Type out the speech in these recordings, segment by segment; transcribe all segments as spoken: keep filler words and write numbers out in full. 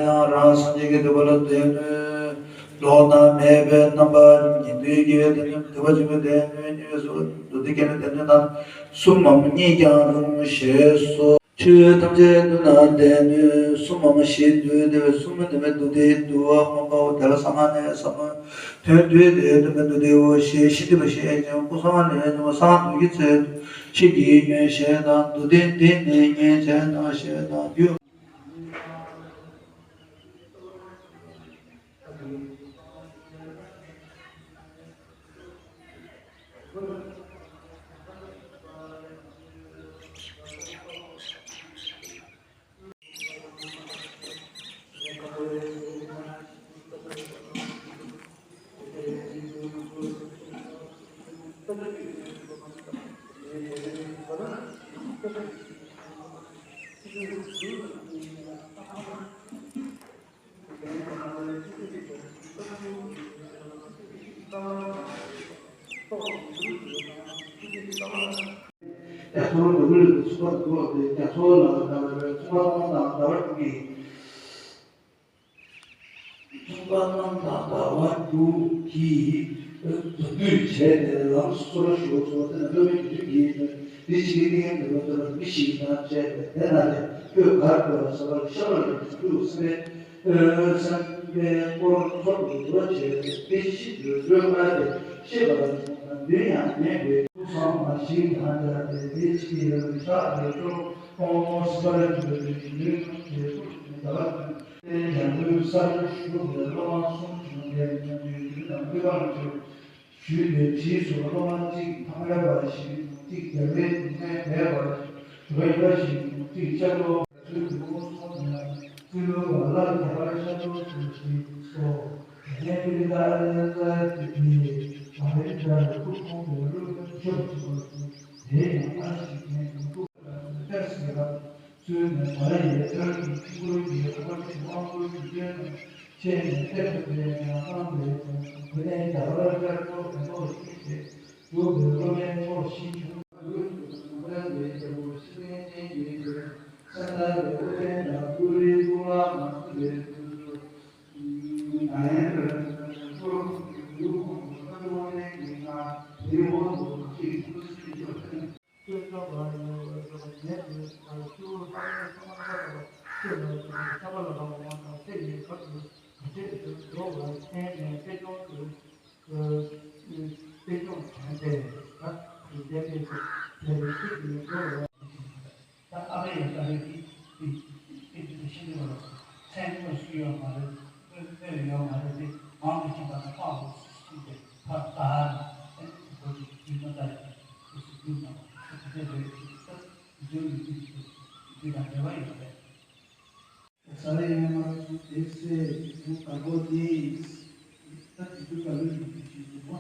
ཡང་རང་སངས་རྒྱས་ཀྱི་འདུན་པ་ལ་བརྟེན་ནས། བློ་སྣ་མེད་པའི་རྣམ་པ་ཉིད་དུ་སྐྱེ་བའི་དེ་ནི་དུ་བ་ཆེན་པོའི་སྡེ་སྣོད་གཉིས་སུ་འདུ་སྡེ་སྐྱེ་ནས་དེ་ནི་ན་གསུམ་མམ་གཉིས་ཀྱང་རུང་ཞེས་སོ། ཆོས་ཐམས་ཅད་དུ་ན་སྡེ་སྣོད་གསུམ་མམ་བཞི་འདུས་ཏེ་བའི་གསུམ་མི་མཐུན་པའི་འདུ་སྡེ་འདུ་བ་མངོན་པའོ། དེ་ལ་གསང་སྔགས་ནས་ཟབ་མོའི་དོན་བསྡུས་ཏེ་མཐུན་པའི་འདུ་སྡེའོ་ཞེས་ཤིན་ཏུ་བཤད་ཅིང་ཀུན་བཟང་ལས་ཉོན་མོངས་གསང་སྔགས་འདུ་བྱེད་ཚེ་ཆོས་ཀྱི་ཉོན་ཞེས་དང་འདུ་སྡེ་འདི་ནི་ཉན་བྱེད་དང་ཞེས་དང་རྒྱུ། རྒྱ་མཚོ་ལ་འགྲོ་མི་ལུས་པའི་ཚོགས་པ་འདུ་བ་སྟེ། རྒྱ་མཚོ་ལ་འདའ་བའི་ཚོགས་པ་རྣམས་དང་འདའ་བ་དྲུག་གིས། ཚོགས་པ་རྣམས་དང་འདའ་བ་དྲུག་གིས། འཛམ་བུས་བྱས་ཏེ་ལམ་སོ་སོར་ཞུགས་སོ། དེ་ནི་སློབ་དཔོན་དགེ་ལྡན་ཡིད་བཞིན་གྱིས་འདི་ཕྱི་གི་གནས་ཀྱི་འདུན་པ་ལྟར་མི་ཞིག་དང་བཅས་པས་དེ་ན་ཏེ་ཁྱོད་ག་རེ་འདུལ་བར་བྱ་བ་ལ་ཤར་བ་ལས་འཇུག་སེམས་དཔའི་སེམས་དཔའི་འཁོར་ཚོགས་ཀྱི་འདུལ་བ་བྱས་ཏེ་དེ་ཕྱི་འགྲོ་བའི་ཀ་ཏེ་ཤེས་པ་ལ་འདུན་ཡང་མེད་པའི་ཐུགས་བསམ་མ་ཞིག་དང་བཅས་ཏེ་དེ་ཕྱི་ཡི་ལམ་ཤར་བའི་ཕྱོགས་ཀོང་སྤར་གྱི་ཡུལ་དུ་དེ་ཕྱོགས་ཀྱི་ཟླ་བ་བདུན། ཡང་སྒོས་གསར་དུ་ཞུགས་པའི་སློབ་མ་གསུམ་བྱུང་སྟེ་མཉམ་དུ་རྒྱུད་དང་སྤེལ་བར་གྱུར། ཞུས་པའི་རྗེས་སུ་སློབ་མ་གཅིག་ཐང་ར་བ་ཞིག་གཅིག་རྒྱལ་བའི་སྡུག་བསྔལ་བས་པར་གྱུར་པ་ཞིག་གཅིག་ལྕགས་ལོག་ཚུལ་དུ་སོང་ནས་ཚུལ་ལུགས་ལ་རྒྱ་གར་ཤར་ཕྱོགས་སུ་ཞིག་སོ། དེ་ནས་པི་ལི་ཀ་ཨ་ལེ་ཛ་ཏི་གིས་མ་རེ་འདྲ་བའི་སྐུ་ཁོང་དུ་བློ་ཀུན་ཆོད་པ་བྱུང་བ་དང་དེ་ཡང་ཨ་ཞིག་ནས་ཡོང་ཐུབ་པ་ལ་ལྟར་ཟེར་བ། ཚུལ་ནི་མ་ཡི་ཐར་གྱི་ཆུ་འཁོར་གྱི་རིམ་པ་གཅིག་དབང་བསྐུར་གྱི་སྐྱོན་དང་ཆེས་ནས་གཏེར་དུ་སྦས་ནས་བླངས་པའི་དོན་དེ་ནས་རྒྱ་གར་ཤར་ཕྱོགས་མེ་ཏོག་ཤིང་ཞེས་གྲུབ་པའི་སློབ་མའི་ཚོགས་ཤིང་ཆུང་ལུགས་ཀྱི་ནང་པ་ལས་རྒྱལ་པོ་ཤི་ལེན་ཅན་གྱི་སེམས་ལྟར་བའི་ཨུ་རྒྱན་དང་ཀུ་རེའི་གཙུག་ལག་ཁང་གཙུག་ལས་ཐུན་དུ་ནཱ་ཡན་དྲ་ཐོར་གྱི་ཡུལ་ཁོངས་སུ་ལྷ་ཆོས་དབང་ལྡན་གྱི་ང་དེའི་འོག་ཏུ་གང་ཞིག་ཐུགས་སྲས་ཀྱི་ཆོས་ཐོན། ད་ཨ་ཕ་ཡང་ཨ་ཕ་གི་དེ་དེ་དེ་དེ་ཤི་ནི་བ་ཚན་དངོས་སུ་ཡོད་མ་རེད། དངོས་དངོས་ཡོད་མ་རེད་དེ། མང་དུ་ཕྱིན་པ་ན་ཕག་ལོ་སུ་ཞིག་དེ་ཕར་ལྟ་ཧ་ནས་དེ་གོ་གི་དུས་མ་ལྟ་ཡོད་དེ་སུ་དུས་མ་དེ་དེ་རེད་དེ་དེ་འཛུལ་ཡོད་དུས་དེ་དེ་དང་འབྲེལ་བ་ཡོད་རེད། ས་ལེ་ཡང་མ་སུ་དེ་སེ་དུ་དཀར་པོ་དེ། ད་དེ་དུ་དཀར་པོ་ཡིན་དུས་ཀྱི་འདུག་པ།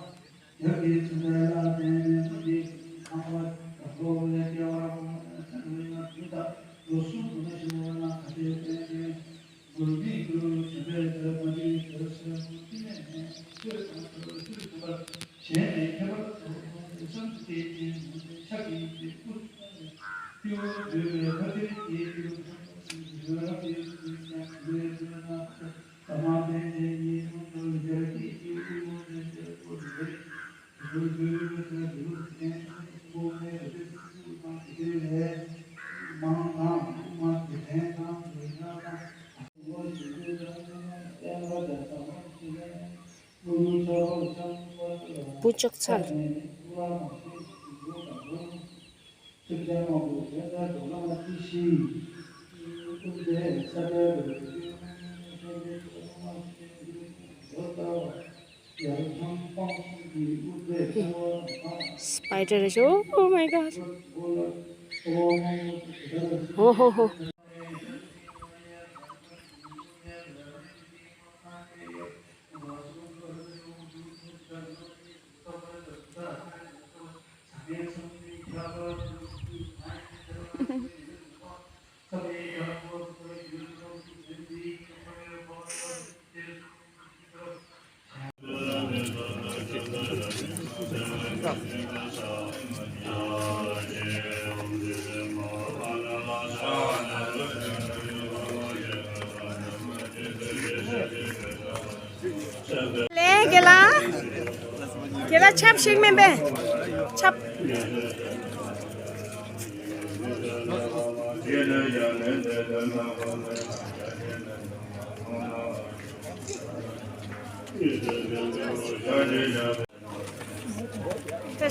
ཡབ་ཀྱི་ཚུལ་ལས་ལ་བརྟེན་ནས་མ་དེ་ཁང་པ་དཀར་པོ་ལས་སྐྱེ་བར་གོང་ལས་ཚན་རིག་ན་དུས་དག་ལོ་གསུམ་དུ་མ་ཞི་བ་ན་ག་དེ་བརྟེན་ནས་མགུར་འདི་དུ་བྱོན་པའི་དེར་མ་དེ་དེར་སེ་མུ་ཏི་མེད་ནས་ཆོས་དང་ཆོས་ཆོས་དུ་བར། ཞལ་ནས་ཁྱད་པར་དུ་བསམ་དུ་བསྟན་ཅིང་ཕྱག་གིས་དེ་སྐུ་གསུངས་ནས་སྤྲེའུ་འདུལ་བའི་ལྷ་ཆོས་ཀྱི་ཡུལ་དུ་རབ་ཏུ་ཡུལ་དུ་ཀྱང་འདུལ་བའི་ཚུལ་ན་ཐ་མ་སྟན་ཅན་གྱི་གསུང་དུ་སྦྱར་གྱི་ཡུལ་དུ་ཡོད་ཅེས་སྐུ་འདུལ་བའི་ཡུལ་དུ་ཡོད་ཅེས་འདུལ་ཅན་སྐུ་མེད་པའི་ཚུལ་དུ་མ་དེ་ལས་མང་དང་དུ་མ་དེ་ལན་དང་དུ་ཡང་དང་། བུ་ལྕོག་ཚལ། Spider is, oh my God. Oh, ho, ho. ལས་དགེ་ལ། དགེ་ལ་ཆབ་ཞིག་མིན་པས། ཆབ། བཀྲ་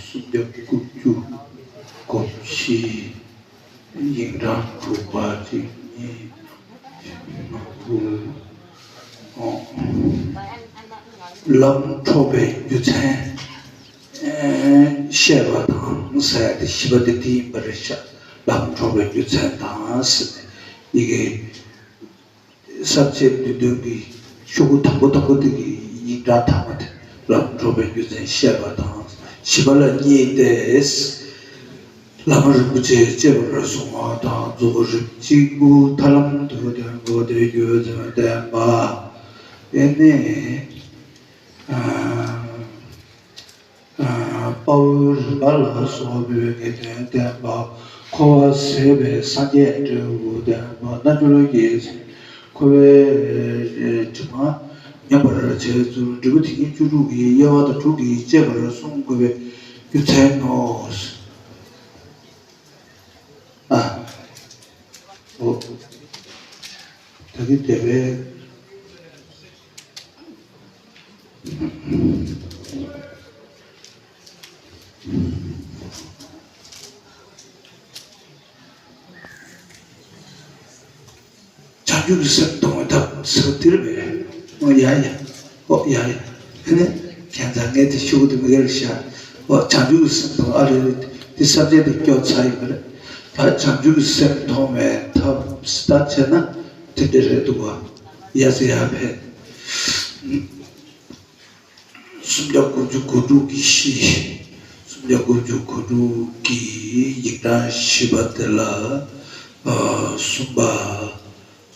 ཤིས་བདེ་ལེགས། སུམ་བརྒྱ་དགུ་བཅུ་གོམས་གཤིས། ཡིག་འབྲུ་དྲུག་པ་གཅིག་གཉིས། ལམ་འཕྲོག་པའི་རྒྱུ་མཚན་བཤད་པ་དང་ཟེར་ཏེ་བཞི་པ་དེ་དེ་ཡིན་པ་རེད་ཤག་ལམ་འཕྲོག་པའི་རྒྱུ་མཚན་དང་ཟེར་ཏེ་ཡི་གེ་ས་བཅད་བདུན་བདུན་གྱི་ཤོག་གུ་དང་པོ་དང་པོ་དེ་གི་ཡིག་འབྲུ་དང་པོ་དེ་ལམ་འཕྲོག་པའི་རྒྱུ་མཚན་བཤད་པ་དང་། བཞི་པ་ལ་གཉིས་ཏེ། བླ་མ་རིན་པོ་ཆེ་གཅེས་པར་གསུངས་པ་དང་། རྫོགས་རིམ་གཅིག་པུ་ཐར་ལམ་དུ་བསྟན་པ་དེ་རྒྱུ་མཚན་བསྟན་པ། དེ་ནས། དཔའ་བོའི་རིམ་པ་ལ་སོགས་པའི་ངེས་དོན་བསྟན་པ། འཁོར་བ་ཟད་པའི་སངས་རྒྱས་འབྲས་བུ་བསྟན་པ། རྣལ་འབྱོར་གྱི་འཁོར་བའི་དྲི་མ་ཉམས་པར་བྱས་ཚུལ། འབྲས་བུ་དེ་ཉིད་བཅུ་དྲུག་གི་དབྱེ་བ་དང་དྲུག་གིས་གཅེས་པར་གསུང་དགོས་པའི་རྒྱུ་མཚན་ནོ། གི་དེ་བས། བྱང་ཆུབ་ཀྱི་སེམས་མཐོང་བའི་ཐབས་ཟེར་དེ་རེད་པས། ཨོ་ཡ་ཡ། ཨོ་ཡ་ཡ། ཨ་ནི་ཁྱེད་ཚང་ངས་དེ་ཤུགས་དེ་མི་དགེ་རེད་ཤག་ཨོ་བྱང་ཆུབ་ཀྱི་སེམས་མཐོང་ཨ་རེ་རེད། དེ་བསམ་བྱས་དེ་སྐྱོ་ཚར་ཡོད་པ་རེད། ད་བྱང་ཆུབ་ཀྱི་སེམས་མཐོང་བའི་ཐབས་ད་བྱས་ན་དེ་འདྲ་རེད་འདུག་བ། ཡ་ཟེར་ཡ་ཕེ། སུམ་བརྒྱ་དགུ་བཅུ་གོ་དྲུག་གི་གཞི། སུམ་བརྒྱ་དགུ་བཅུ་གོ་དྲུག་གི་ཡིག་གྲངས་བཞི་པ་དེ་ལ། ཨ། གསུམ་པ།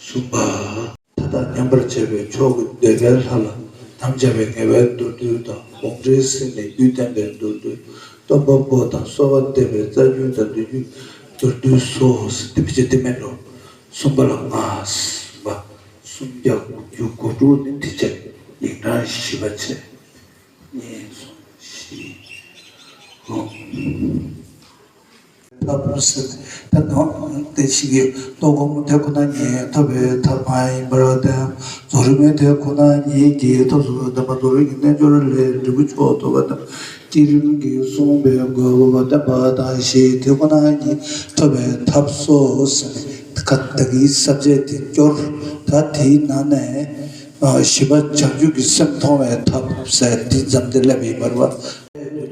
གསུམ་པ། མཐའ་དག་མཉམ་པར་བྱས་པའི་མཆོག་གི་འདོད་པའི་ལྷ་ལ་དམ་བཅའ་བའི་ངལ་བའི་མདོར་བསྡུས་དང་། ལོངས་སྤྲིན་སེམས་ནི་རྒྱུད་བསྟན་པའི་མདོར་བསྡུས། སྟོན་པ་པོ་དང་གསོལ་བ་འདེབས་པའི་རྩ་རྒྱུད་དང་བསྡུས་རྒྱུད་མདོར་བསྡུས་སོ། དེ་བྱས་དེ་མིན་འགྲོ། གསུམ་པ་ལ་ལྔ། གསུམ་པ། སུམ་བརྒྱ་དགུ་བཅུ་གོ་དྲུག་ནི་དེ་བྱས་ཡིག་གྲངས་བཞི་པ་བྱས། གཉིས་གསུམ་བཞི། ཧོ། ཐབས་ཟེར་ཏེ་ད་དུང་དེ་ཞིག་གི་ལྟོ་གོས་དེ་ཁོ་ན་ཉིད་ཐོབ་པའི་ཐབས་མ་ཡིན་པར་ཏེ། རྫོགས་རིམ་དེ་ཁོ་ན་ཉིད་ཀྱི་ཐབས་སུ་ལྡན་པ་རྫོགས་རིམ་གྱི་རྣལ་འབྱོར་ལས་འབྲས་བུ་མཆོག་ཐོབ་པ་དང་། བསྐྱེད་རིམ་གྱིས་གསུངས་པའི་དགོས་པ་བསྟན་པ་དང་ཞེས་དེ་ཁོ་ན་ཉིད་ཐོབ་པའི་ཐབས་སོ་ཟེར་ནས་ད་གིན་ས་བཅད་དེ་སྐྱོར། ད་དེའི་ནང་ནས་བཞི་པ་བྱང་ཆུབ་ཀྱི་སེམས་མཐོང་བའི་ཐབས་ཟེར་འདི་མཚམས་འདི་སླེབས་ཡིན་པ་རེད་བ།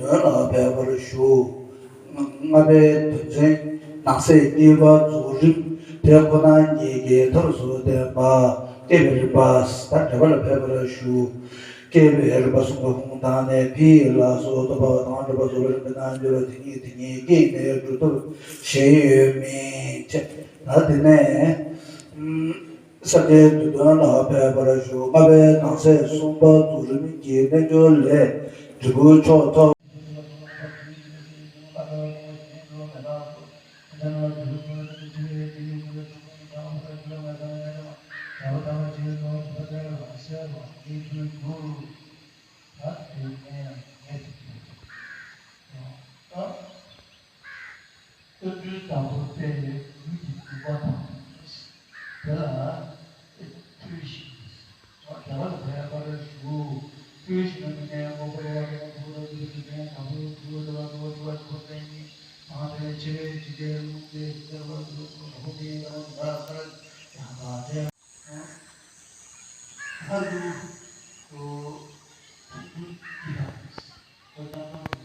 དོན་ལ་འབད་པར་ཞུ། ལྔ་པའི་དོན་ཚན་ནང་གསེས་གཉིས་པ་རྫོགས་རིམ་དེ་ཁོ་ན་ཉིད་ཀྱི་ཐབས་སུ་བསྟན་པ་བསྐྱེད་པའི་རིམ་པ་ད་འགྲེལ་པ་ལ་འབད་པར་ཞུ། བསྐྱེད་པའི་རིམ་པ་གསུངས་པ་གོང་དང་ནས་ཕི་ལ་སོགས་སྟོན་པ་དང་འགྲེལ་པ་རྫོགས་པའི་རིམ་པའི་རྣལ་འབྱོར་པ་དེ་ཉིད་དེ་ཉིད་ཀྱིས་ནི་སྒྲུབ་ཐབས་གཞན་ཡོད་མིན་ཏེ། ད་དེ་ནས་ས་བཅད་བསྡུས་དོན་ལ་འབད་པར་ཞུ། ལྔ་པའི་ནང་གསེས་གསུམ་པ་རྫོགས་རིམ་གྱི་རྣལ་འབྱོར་ལས་འབྲས་བུ་མཆོག་ཐོབ། སྟོད་འགྲོའི་དང་པོ་དཔེ་ཡི་ལུས་ཀྱི་སྡིག་པ་དང་། དེ་ལ་ཐོས་ཤིག། རྒྱ་གར་ལ་ཕེབས་པར་ཞུ། ཐོས་ཤིག་ན་མི་ནས་འགོག་པའི་ཡ་གི་ནས་འགོག་པའི་ཡ་གི་ནས་དང་པོའི་འགོག་པའི་འགོག་པའི་འགོག་པའི་ནི་མང་པོའི་ཆེ་བའི་ཇི་ལྟའི་ལུགས་ཏེ་ཇི་ལྟ་བ་ལུགས་ཀུན་ཧོ་ཏེ་ཡ་ག་ཡ་ག་ཡང་དག་ཏེ། ཧ་ལུ་ཐུགས་ཀྱི་དང་།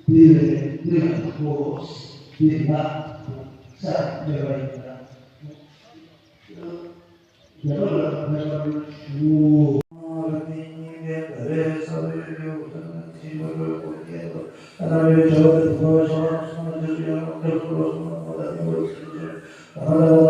འདི་ལས་འདི་ལ་གོ། འདི་ལ་ས་འདྲ་བ་ཡིན་ན། རྒྱ་གར་ལ་ཕེབས་པར་ཞུ།